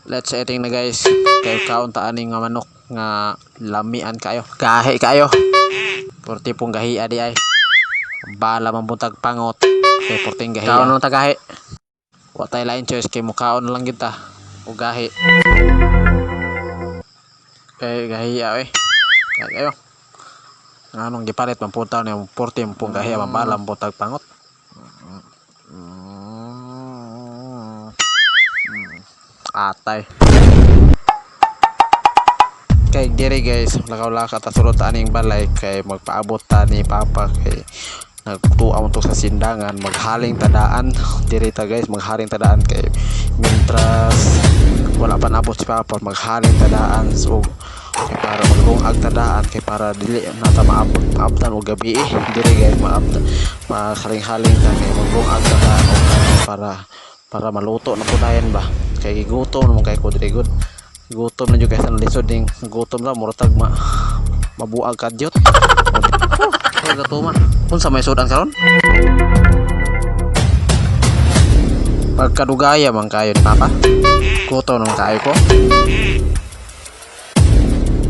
Let's eating na, guys. Kay kaon ta ani nga manok nga lamian kayo. Gahi kayo. Purti pong gahi adi ay. Bala man buntag pangot. Kay purting gahi. Kaon na ta gahi. Wa tay lain choice kay mukaon lang gyud ta. Og gahi. Kay gahi ay. Gahi kayo. Nganong gipalit man punta ni purti pong gahi, mabala man buntag pangot. Atay. Kay diri, guys, lakaw-lakaw ta sulod ta aning balay kay magpaabot ta ni Papa kay nagtuaw to sa sindangan, maghaling tadaan diri ta, guys, maghaling tadaan kay mientras wala pa naabot si Papa, maghaling tadaan. So kay para maglungag tadaan kay para dili na ta maabot maabtan og gabi eh. Diri, guys, maabtan, mahaling-haling ta kay maglungag tadaan og ano, para para maluto na po dayon ba kay gigutom naman kay ko diri gud. Gutom na jud kay sa lisod ning gutom ra, murag ma mabuag kadyot. Oh, gatuma. Unsa may sudan karon? Pagkadugaya man kayo ni Papa. Gutom naman kayo ko.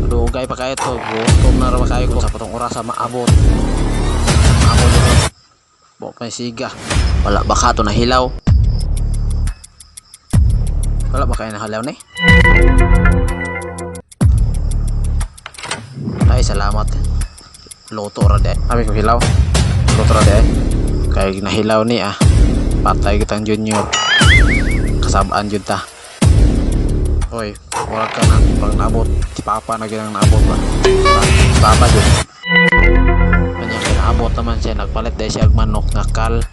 Dugay pa kayo to. Gutom na ra kayo ko sa patong orasa maabot. Maabot yun. Bo may siga. Wala ba ka to nahilaw? Wala ba kayo nahilaw ni? Ay, salamat. Luto ra di. Abi ko hilaw. Luto ra di. Kay nahilaw ni ah. Patay kitang junior. Kasabaan jud ta. Oy, murag ka na pag naabot. Si Papa na ginang naabot ba? Si Papa jud. Kanya kay naabot naman siya, nagpalit dahil siya og manok nga kal.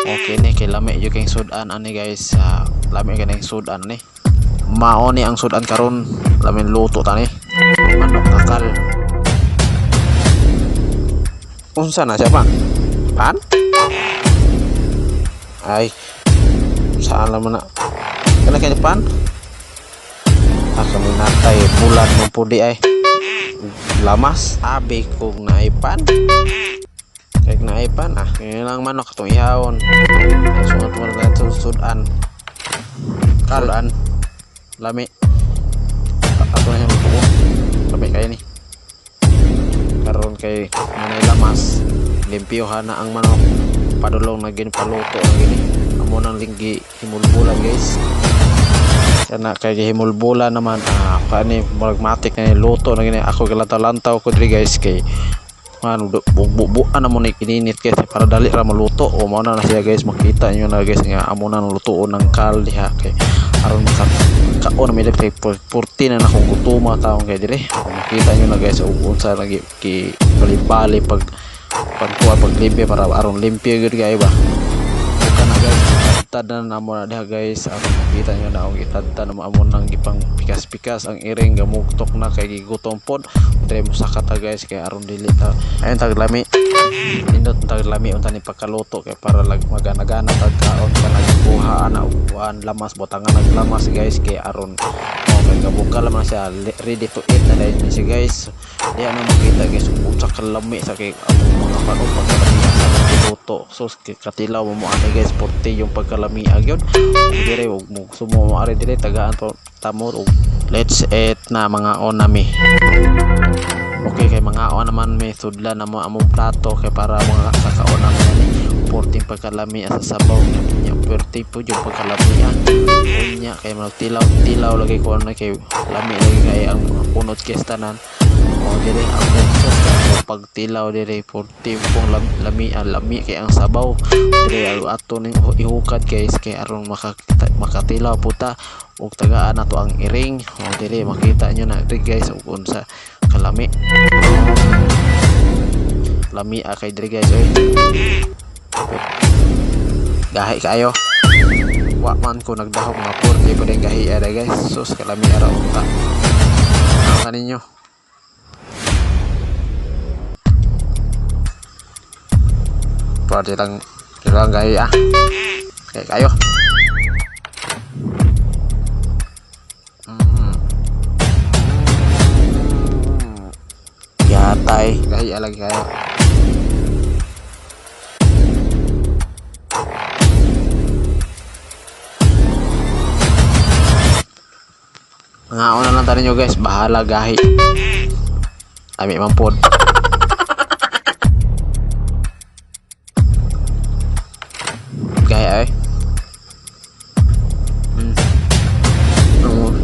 Okay ni kay lami jud kay sudan ani, guys. Lami kay ning sudan ni. Mao ni ang sudan karon. Lamin luto ta ni. Manok nga kal. Unsa na siya pa? Pan? Ay. Saan naman na? Kana kay pan? Ah, kami natay bulat man pudi ay. Lamas abi kong naipan. Kay naipan ah, kaya lang manok atong ihawon. Ay sunod mo na ito sudan. Kaluan. Lami. Ato na siyang lutuon. Lami kayo ni. Karon kay nanay lamas. Limpyohan na ang manok. Padulong na gini paluto na gini. Amo nang linggi himulbulan, guys. Kana kay gihimulbulan naman ah, kani murag matik na ni luto na gini. Ako gilantaw-lantaw ko diri, guys, kay ano bugbuan na mo ni kininit guys para dali ra maluto o mao na na siya, guys. Makita niyo na, guys, nga amo na lutuon ng kal diha kay aron maka kaon na kay purti na akong gutuma taong kay dire. O, makita niyo na, guys, ug unsa lagi ki bali-bali pag pagkuha paglimpyo para aron limpyo gyud kay ba. Ug kana, guys, itadtad na namo na diha, guys, aron makita niyo na og itadtad na mo amo nang gipang pikas-pikas ang iring gamugtok na kay gigutom pod. Dire mo saka ta, guys, kay aron dili ta ayun taglami nindot taglami unta ni pagkaluto kay para lag magana-gana tag kaon ka nagkuha ana og lamas, botangan naglamas, guys, kay aron oh kay gabukal man siya, ready to eat na dahil siya, guys. Di na makita, guys, unsa kalami sa kay among mga kanon pagkalami sa luto. So katilaw mo mo ani, guys, purti yung pagkalami gyud dire ug mo sumo mo ari dire tagaan pa tamo og let's eat na mga onami. Okay kay mga on naman may sudlan na mo among plato kay para mga kakaon naman ani purting pagkalami sa sabaw nya, purti po yung pagkalami ah. Unya kay magtilaw tilaw lagi ko ano kay lami lagi kay ang punot kay tanan. O dire ako sus kay ako pagtilaw dire purti pong lami ang lami kay ang sabaw dire ato ning ihukad, guys, kay aron makatilaw puta ug tagaan nato ang iring. O dire makita nyo na dire, guys, ug unsa kalami lami ah kay dire, guys, oy. Gahi kayo. Wa man ko nagdahom nga purti pa din gahi ara, guys. Sus kalami ara unta. Ang kaninyo pwede lang lang gahi ah kay kayo. Yatay gahi ah, lagi kayo. Nangaon na lang ta ninyo, guys. Bahala gahi. Lami man pod. Gaya ay.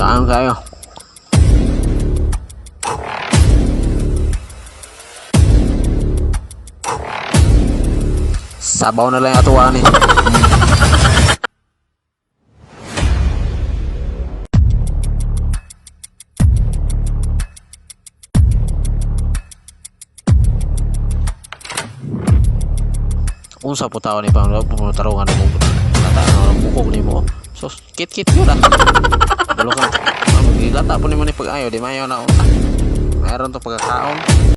Saan kayo? Sabaw na lang yung atuwa ni. Unsa po tao ni Panglo pumuntarungan mo lata na bukog nimo. So kit kit yun ah. Bulo ka. Gilata po nimo ni pag-ayo di mayo na unsa. Mayroon to pagkakaon.